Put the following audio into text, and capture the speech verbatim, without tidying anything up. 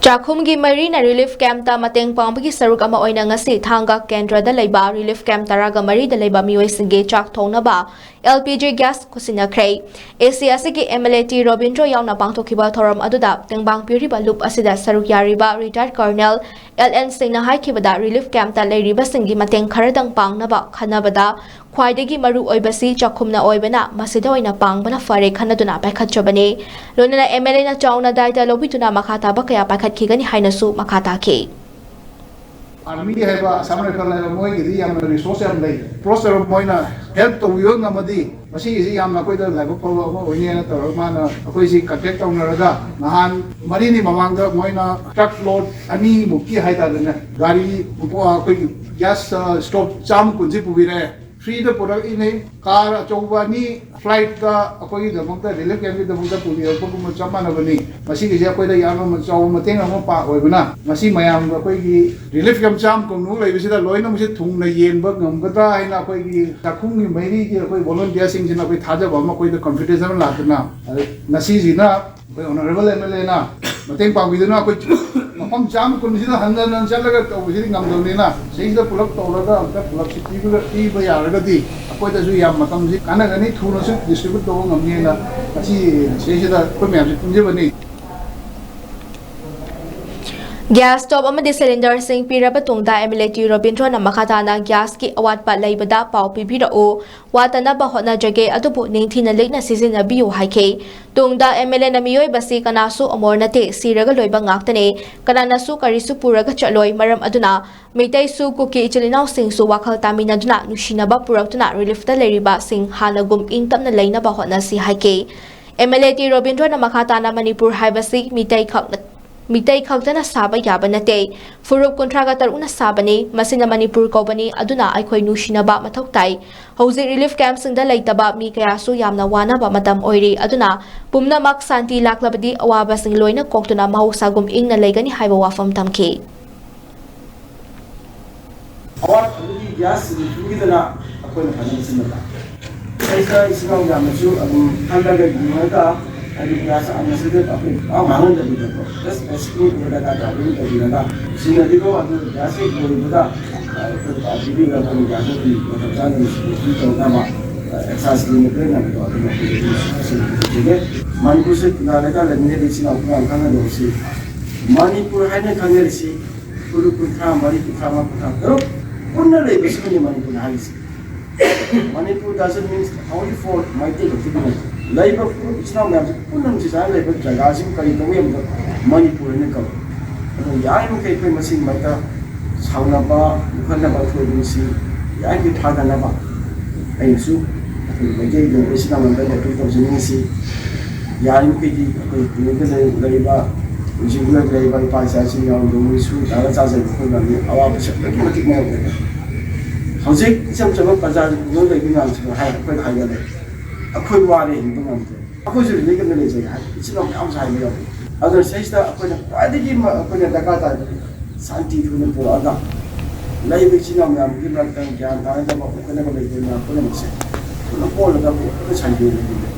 ꯆꯥꯛꯈꯨꯝꯒꯤ ꯃꯔꯤꯅ ꯔꯤꯂꯤꯐ ꯀꯦꯝꯞꯇ ꯃꯇꯦꯡ ꯄꯥꯡꯕꯒꯤ ꯁꯔꯨꯛ ꯑꯃ ꯑꯣꯏꯅ ꯉꯁꯤ ꯊꯥꯡꯒ ꯀꯦꯟꯗ꯭ꯔꯗ ꯂꯩꯕ ꯔꯤꯂꯤꯐ ꯀꯦꯝꯞ ꯇꯔꯥꯒ ꯃꯔꯤꯗ ꯂꯩꯕ ꯃꯤꯑꯣꯏꯁꯤꯡꯒꯤ ꯆꯥꯛ ꯊꯣꯡꯅꯕ ꯑꯦꯜ ꯄꯤ ꯖꯤ ꯒ꯭ꯌꯥꯁ ꯈꯨꯠꯁꯤꯟꯅꯈ꯭ꯔꯦ꯫ ꯑꯦ ꯁꯤ ꯑꯁꯤꯒꯤ M L A T Robindro ꯌꯥꯎꯅ ꯄꯥꯡꯊꯣꯛꯈꯤꯕ ꯊꯧꯔꯝ ꯑꯗꯨꯗ ꯇꯦꯡꯕꯥꯡ ꯄꯤꯔꯤꯕ ꯂꯨꯞ ꯑꯁꯤꯗ ꯁꯔꯨꯛ ꯌꯥꯔꯤꯕ ꯔꯤꯇꯥꯌꯔ ꯀꯔꯅꯦꯜ ꯑꯦꯜ ꯑꯦꯟ ꯁꯤꯡꯅ ꯍꯥꯏꯈꯤꯕꯗ ꯔꯤꯂꯤꯐ ꯀꯦꯝꯞꯇ ꯂꯩꯔꯤꯕꯁꯤꯡꯒꯤ ꯃꯇꯦꯡ ꯈꯔꯗꯪ ꯄꯥꯡꯅꯕ ꯈꯟꯅꯕꯗ ꯈ꯭ꯋꯥꯏꯗꯒꯤ ꯃꯔꯨ ꯑꯣꯏꯕꯁꯤ ꯆꯥꯛꯈꯨꯝꯅ ꯑꯣꯏꯕꯅ ꯃꯁꯤꯗ ꯑꯣꯏꯅ ꯄꯥꯡꯕꯅ ꯐꯔꯦ ꯈꯟꯅꯗꯨꯅ ꯄꯥꯏꯈꯠꯆꯕꯅꯤ꯫ ꯂꯣꯏꯅꯅ ꯑꯦꯝ ꯑꯦꯜ ꯑꯦꯅ ꯆꯥꯎꯅ ꯗꯥꯏꯇ ꯂꯧꯕꯤꯗꯨꯅ ꯃꯈꯥ ꯇꯥꯕ ꯀꯌꯥ ꯄꯥꯏꯈꯠꯈꯤꯒꯅꯤ ꯍꯥꯏꯅꯁꯨ ꯃꯈꯥ ꯇꯥꯈꯤ꯫ ꯑꯥꯔꯃꯤ ꯍꯥꯏꯕ ꯑꯁꯥꯝ ꯔꯥꯏꯐꯜ ꯍꯥꯏꯕ ꯃꯣꯏꯒꯤꯗꯤ ꯌꯥꯝꯅ ꯔꯤꯁꯣꯔꯁ ꯌꯥꯝ ꯂꯩ꯫ ꯑꯦꯄ꯭ꯔꯣꯁ ꯇꯧꯔꯒ ꯃꯣꯏꯅ ꯍꯦꯜꯞ ꯇꯧꯕꯤꯕ ꯉꯝꯃꯗꯤ ꯃꯁꯤꯒꯤꯁꯤ ꯌꯥꯝꯅ ꯑꯩꯈꯣꯏꯗ ꯂꯥꯏꯕꯛ ꯐꯕ ꯑꯃ ꯑꯣꯏꯅꯤꯅ ꯇꯧꯔꯒ ꯃꯥꯅ ꯑꯩꯈꯣꯏꯁꯤ ꯀꯟꯇꯦꯛ ꯇꯧꯅꯔꯒ ꯅꯍꯥꯟ ꯃꯔꯤꯅꯤ ꯃꯃꯥꯡꯗ ꯃꯣꯏꯅ ꯇ꯭ꯔꯛ ꯂꯣꯗ ꯑꯅꯤꯃꯨꯛꯀꯤ ꯍꯥꯏꯇꯥꯔꯦꯅꯦ, ꯒꯥꯔꯤ ꯑꯩꯈꯣꯏꯒꯤ ꯒ꯭ꯌꯥꯁ ꯁ꯭ꯇꯣꯞ ꯆꯥꯝꯃ ꯀꯨꯟꯁꯤ ꯄꯨꯕꯤꯔꯛꯑꯦ꯫ ꯐ꯭ꯔꯤꯗ ꯄꯨꯔꯛꯏꯅꯤ꯫ ꯀꯥꯔ ꯑꯆꯧꯕ ꯑꯅꯤ ꯐ꯭ꯂꯥꯏꯠꯇ ꯑꯩꯈꯣꯏꯒꯤꯗꯃꯛꯇ ꯔꯤꯂꯤꯐ ꯀꯦꯝꯞꯀꯤꯗꯃꯛꯇ ꯄꯨꯕꯤꯔꯛꯄꯒꯨꯝꯕ ꯆꯞ ꯃꯥꯟꯅꯕꯅꯤ꯫ ꯃꯁꯤꯒꯤꯁꯦ ꯑꯩꯈꯣꯏꯗ ꯌꯥꯝꯅ ꯆꯥꯎꯕ ꯃꯇꯦꯡ ꯑꯃ ꯄꯥ ꯑꯣꯏꯕꯅ ꯃꯁꯤ ꯃꯌꯥꯝꯗ ꯑꯩꯈꯣꯏꯒꯤ ꯔꯤꯂꯤꯐ ꯀꯦꯝꯞ ꯆꯥꯝꯃ ꯀꯨꯟꯃꯨꯛ ꯂꯩꯕꯁꯤꯗ ꯂꯣꯏꯅꯃꯛꯁꯦ ꯊꯨꯡꯅ ꯌꯦꯟꯕ ꯉꯝꯒꯗ꯭ꯔꯥ ꯍꯥꯏꯅ ꯑꯩꯈꯣꯏꯒꯤ ꯆꯥꯛꯈꯨꯝꯒꯤ ꯃꯩꯔꯤꯒꯤ ꯑꯩꯈꯣꯏ ꯚꯣꯂꯨꯟꯇꯤꯌꯔꯁꯤꯡꯁꯤꯅ ꯑꯩꯈꯣꯏ ꯊꯥꯖꯕ ꯑꯃ ꯑꯩꯈꯣꯏꯗ ꯀꯟꯐꯤꯗꯦꯟꯁ ꯑꯃ ꯂꯥꯛꯇꯨꯅ ꯉꯁꯤꯁꯤꯅ ꯑꯩꯈꯣꯏ ꯑꯣꯅꯔꯦꯕꯜ ꯑꯦꯝ ꯑꯦꯜ ꯑꯦꯅ ꯃꯇꯦꯡ ꯄꯥꯡꯕꯤꯗꯨꯅ ꯑꯩꯈꯣꯏ ꯃꯐꯝ ꯆꯥꯝꯃ ꯀꯨꯟꯁꯤꯗ ꯍꯟꯖꯟ ꯍꯟꯖꯟ ꯆꯠꯂꯒ ꯇꯧꯕꯁꯤꯗꯤ ꯉꯝꯗꯕꯅꯤꯅ ꯁꯤꯁꯤꯗ ꯄꯨꯂꯞ ꯇꯧꯔꯒ ꯑꯝꯇ ꯄꯨꯂꯞꯁꯤ ꯄꯤꯕ ꯄꯤꯕ ꯌꯥꯔꯒꯗꯤ ꯑꯩꯈꯣꯏꯗꯁꯨ ꯌꯥꯝ ꯃꯇꯝꯁꯤ ꯀꯥꯟꯅꯒꯅꯤ, ꯊꯨꯅꯁꯨ ꯗꯤꯁꯇ꯭ꯔꯤꯕ꯭ꯌꯨꯠ ꯇꯧꯕ ꯉꯝꯅꯤꯅ ꯉꯁꯤ ꯁꯤꯁꯤꯗ ꯑꯩꯈꯣꯏ ꯃꯌꯥꯝꯁꯤ ꯄꯨꯟꯖꯕꯅꯤ꯫ ꯒ꯭ꯌꯥꯁ ꯁ꯭ꯇꯣꯞ ꯑꯃꯗꯤ ꯁꯤꯂꯤꯟꯗꯔꯁꯤꯡ ꯄꯤꯔꯕ ꯇꯨꯡꯗ ꯑꯦꯝ ꯑꯦꯜ ꯑꯦ ꯇꯤ ꯔꯣꯕꯤꯟꯗ꯭ꯔꯣꯅ ꯃꯈꯥ ꯇꯥꯅ ꯒ꯭ꯌꯥꯁꯀꯤ ꯑꯋꯥꯠꯄ ꯂꯩꯕꯗ ꯄꯥꯎ ꯄꯤꯕꯤꯔꯛꯎ, ꯋꯥꯠꯇꯅꯕ ꯍꯣꯠꯅꯖꯒꯦ, ꯑꯗꯨꯕꯨ ꯅꯤꯡꯊꯤꯅ ꯂꯤꯛꯅ ꯁꯤꯖꯤꯟꯅꯕꯤꯌꯨ ꯍꯥꯏꯈꯤ꯫ ꯇꯨꯡꯗ ꯑꯦꯝ ꯑꯦꯜ ꯑꯦꯅ ꯃꯤꯑꯣꯏꯕꯁꯤ ꯀꯅꯥꯁꯨ ꯑꯃꯣꯔ ꯅꯠꯇꯦ, ꯁꯤꯔꯒ ꯂꯣꯏꯕ ꯉꯥꯛꯇꯅꯦ, ꯀꯅꯥꯅꯁꯨ ꯀꯔꯤꯁꯨ ꯄꯨꯔꯒ ꯆꯠꯂꯣꯏ, ꯃꯔꯝ ꯑꯗꯨꯅ ꯃꯤꯇꯩꯁꯨ ꯀꯨꯀꯤ ꯏꯆꯤꯜ ꯏꯅꯥꯎꯁꯤꯡꯁꯨ ꯋꯥꯈꯜ ꯇꯥꯃꯤꯟꯅꯗꯨꯅ ꯅꯨꯡꯁꯤꯅꯕ ꯄꯨꯔꯛꯇꯨꯅ ꯔꯤꯂꯤꯐꯇ ꯂꯩꯔꯤꯕꯁꯤꯡ ꯍꯥꯟꯅꯒꯨꯝ ꯏꯪ ꯇꯞꯅ ꯂꯩꯅꯕ ꯍꯣꯠꯅꯁꯤ ꯍꯥꯏꯈꯤ꯫ ꯑꯦꯝ ꯑꯦꯜ ꯑꯦ ꯇꯤ ꯔꯣꯕꯤꯟꯗ꯭ꯔꯣꯅ ꯃꯈꯥ ꯇꯥꯅ ꯃꯅꯤꯄꯨꯔ ꯍꯥꯏꯕꯁꯤ ꯃꯤꯇꯩ ꯈꯛ ꯃꯤꯇꯩ ꯈꯛꯇꯅ ꯁꯥꯕ ꯌꯥꯕ ꯅꯠꯇꯦ, ꯐꯨꯔꯨꯞ ꯀꯨꯟꯊ꯭ꯔꯥꯒ ꯇꯔꯨꯛꯅ ꯁꯥꯕꯅꯤ, ꯃꯁꯤꯅ ꯃꯅꯤꯄꯨꯔ ꯀꯧꯕꯅꯤ, ꯑꯗꯨꯅ ꯑꯩꯈꯣꯏ ꯅꯨꯡꯁꯤꯅꯕ ꯃꯊꯧ ꯇꯥꯏ꯫ ꯍꯧꯖꯤꯛ ꯔꯤꯂꯤꯐ ꯀꯦꯝꯞꯁꯤꯡꯗ ꯂꯩꯇꯕ ꯃꯤ ꯀꯌꯥꯁꯨ ꯌꯥꯝꯅ ꯋꯥꯅꯕ ꯃꯇꯝ ꯑꯣꯏꯔꯤ, ꯑꯗꯨꯅ ꯄꯨꯝꯅꯃꯛ ꯁꯥꯟꯇꯤ ꯂꯥꯛꯂꯕꯗꯤ ꯑꯋꯥꯕꯁꯤꯡ ꯂꯣꯏꯅ ꯀꯣꯛꯇꯨꯅ ꯃꯍꯧꯁꯥꯒꯨꯝ ꯏꯪꯅ ꯂꯩꯒꯅꯤ ꯍꯥꯏꯕ ꯋꯥꯐꯝ ꯊꯝꯈꯤ꯫ ꯑꯋꯥꯠꯄꯗꯨꯒꯤ ꯒ꯭ꯌꯥꯁ ꯁꯤꯂꯤꯟꯗꯔꯒꯤꯗꯅ ꯑꯩꯈꯣꯏꯅ ꯐꯖꯅ ꯁꯤꯟꯕ ꯇꯥꯏ꯫ ꯑꯩꯈꯣꯏꯗ ꯏꯆꯤꯜ ꯏꯅꯥꯎ ꯌꯥꯝꯅꯁꯨ ꯑꯗꯨꯝ ꯈꯜꯂꯒ ꯌꯦꯡꯉꯒ ꯍꯥꯏꯗꯤ ꯒ꯭ꯌꯥꯁ ꯑꯃꯁꯤꯗ ꯑꯩꯈꯣꯏ ꯄꯥꯛ ꯃꯥꯡꯍꯟꯗꯕꯤꯗꯀꯣ, ꯖꯁ ꯕꯦꯁꯤꯛ ꯅꯤꯗ ꯗꯔꯀꯥꯔ ꯇꯥꯕ ꯑꯗꯨꯝ ꯇꯧꯕꯤꯔꯒ, ꯁꯤꯅꯗꯤꯀꯣ ꯑꯗꯨ ꯒ꯭ꯌꯥꯁ ꯍꯦꯛ ꯂꯣꯏꯕꯗ, ꯑ, ꯑꯩꯈꯣꯏ ꯄꯥꯛ ꯄꯤꯕꯤꯔꯒ ꯑꯩꯈꯣꯏꯅ ꯒ꯭ꯌꯥꯁ ꯑꯗꯨꯝ ꯃꯇꯝ ꯆꯥꯅ ꯗꯤꯁꯇ꯭ꯔꯤꯕ꯭ꯌꯨꯁꯟ ꯇꯧꯅꯕ, ꯑ, ꯑꯦꯛꯁꯥꯏꯁ ꯂꯤꯃꯤꯠ ꯂꯣꯏꯅ ꯂꯩꯕꯗꯣ ꯑꯗꯨꯝ ꯑꯩꯈꯣꯏ ꯑꯗꯨꯝ ꯁꯤꯖꯤꯟꯅꯕꯤꯒꯦ꯫ ꯃꯅꯤꯄꯨꯔꯁꯦ ꯈꯨꯟꯗꯥ ꯂꯩꯀꯥꯏ ꯂꯩꯃꯤꯟꯅꯔꯤꯕ ꯏꯆꯤꯜ ꯏꯅꯥꯎ ꯃꯌꯥꯝ ꯈꯪꯒꯗꯧꯕꯁꯤ, ꯃꯅꯤꯄꯨꯔ ꯍꯥꯏꯅ ꯈꯪꯅꯔꯤꯁꯤ ꯐꯨꯔꯨꯞ ꯀꯨꯟꯊ꯭ꯔꯥ ꯃꯔꯤ, ꯀꯨꯟꯊ꯭ꯔꯥ ꯃꯉꯥ, ꯀꯨꯟꯊ꯭ꯔꯥ ꯇꯔꯨꯛ ꯄꯨꯟꯅ ꯂꯩꯕꯁꯤꯕꯨꯅꯤ ꯃꯅꯤꯄꯨꯔ ꯍꯥꯏꯔꯤꯁꯤ꯫ Manipur doesn't mean only for Meitei ꯈꯛꯇꯒꯤ ꯅꯠꯇꯦ꯫ ꯂꯩꯔꯤꯕ ꯐꯨꯔꯨꯞ ꯏꯆꯤꯜ ꯏꯅꯥꯎ ꯃꯌꯥꯝꯁꯦ ꯄꯨꯟꯅ ꯅꯨꯡꯁꯤ ꯆꯥꯟꯅꯅ ꯂꯩꯕ ꯖꯒꯥꯁꯤꯕꯨ ꯀꯔꯤ ꯀꯧꯏ ꯍꯥꯏꯕꯗ ꯃꯅꯤꯄꯨꯔ ꯍꯥꯏꯅ ꯀꯧꯏ꯫ ꯑꯗꯨꯅ ꯌꯥꯔꯤꯕꯃꯈꯩ ꯑꯩꯈꯣꯏ ꯃꯁꯤꯒꯤ ꯃꯔꯛꯇ ꯁꯥꯎꯅꯕ, ꯃꯨꯈꯠꯅꯕ ꯊꯣꯏꯕꯁꯤ ꯌꯥꯔꯤꯃꯈꯩ ꯊꯥꯗꯅꯕ ꯑꯩꯅꯁꯨ ꯑꯩꯈꯣꯏ ꯃꯩꯇꯩꯒꯤ ꯑꯣꯏꯕ ꯏꯆꯤꯜ ꯏꯅꯥꯎ ꯃꯌꯥꯝꯗ ꯑꯩꯅ ꯑꯄꯤꯜ ꯇꯧꯖꯅꯤꯡꯉꯤꯁꯤ꯫ ꯌꯥꯔꯤꯃꯈꯩꯗꯤ ꯑꯩꯈꯣꯏ ꯈꯨꯡꯒꯪꯗ ꯂꯩ-, ꯂꯩꯔꯤꯕ, ꯍꯧꯖꯤꯛ ꯍꯧꯖꯤꯛ ꯂꯩꯔꯤꯕ ꯏꯄꯥ ꯏꯆꯥꯁꯤꯡ ꯌꯥꯎꯔꯤꯕ ꯃꯣꯏꯁꯨ ꯇꯥꯔ ꯆꯥꯖꯔꯤꯕ ꯑꯩꯈꯣꯏ ꯃꯌꯥꯝꯒꯤ ꯑꯋꯥꯕꯁꯦ ꯑꯗꯨꯛꯀꯤ ꯃꯇꯤꯛ ꯃꯥꯌꯣꯛꯅꯔꯦ꯫ ꯍꯧꯖꯤꯛ ꯏꯆꯝ ꯆꯝꯕ ꯄ꯭ꯔꯖꯥꯁꯤꯡ ꯈꯨꯡꯒꯪ ꯂꯩꯕ ꯃꯌꯥꯝꯁꯤꯅ ꯍꯥꯏ, ꯑꯩꯈꯣꯏꯗ ꯍꯥꯏꯒꯠꯂꯦ, "ꯑꯩꯈꯣꯏ ꯋꯥꯔꯦ, ꯍꯤꯡꯕ ꯉꯝꯗ꯭ꯔꯦ, ꯑꯩꯈꯣꯏꯁꯨ ꯔꯤꯂꯤꯐ ꯑꯃ ꯂꯩꯖꯩ" ꯍꯥꯏ, ꯏꯆꯤꯜ ꯏꯅꯥꯎ ꯃꯌꯥꯝꯁꯨ ꯍꯥꯏꯕ ꯌꯥꯎꯏ꯫ ꯑꯗꯨꯅ ꯁꯤꯗꯩꯁꯤꯗ ꯑꯩꯈꯣꯏꯅ ꯈ꯭ꯋꯥꯏꯗꯒꯤ ꯃ-, ꯑꯩꯈꯣꯏꯅ ꯗꯔꯀꯥꯔ ꯇꯥꯏ ꯁꯥꯟꯇꯤ ꯊꯨꯅ ꯄꯨꯔꯛꯑꯒ ꯂꯩꯔꯤꯕ ꯏꯆꯤꯜ ꯏꯅꯥꯎ ꯃꯌꯥꯝꯒꯤ ꯃꯔꯛꯇ ꯒ꯭ꯌꯥꯟ ꯇꯥꯅꯗꯕ, ꯎꯠꯅꯗꯕ ꯂꯩꯕ ꯃꯌꯥꯝ ꯄꯨꯝꯅꯃꯛꯁꯦ ꯄꯨꯂꯞ ꯑꯣꯜꯂꯒ ꯄꯨꯂꯞ ꯁꯟꯗꯣꯛꯑꯒ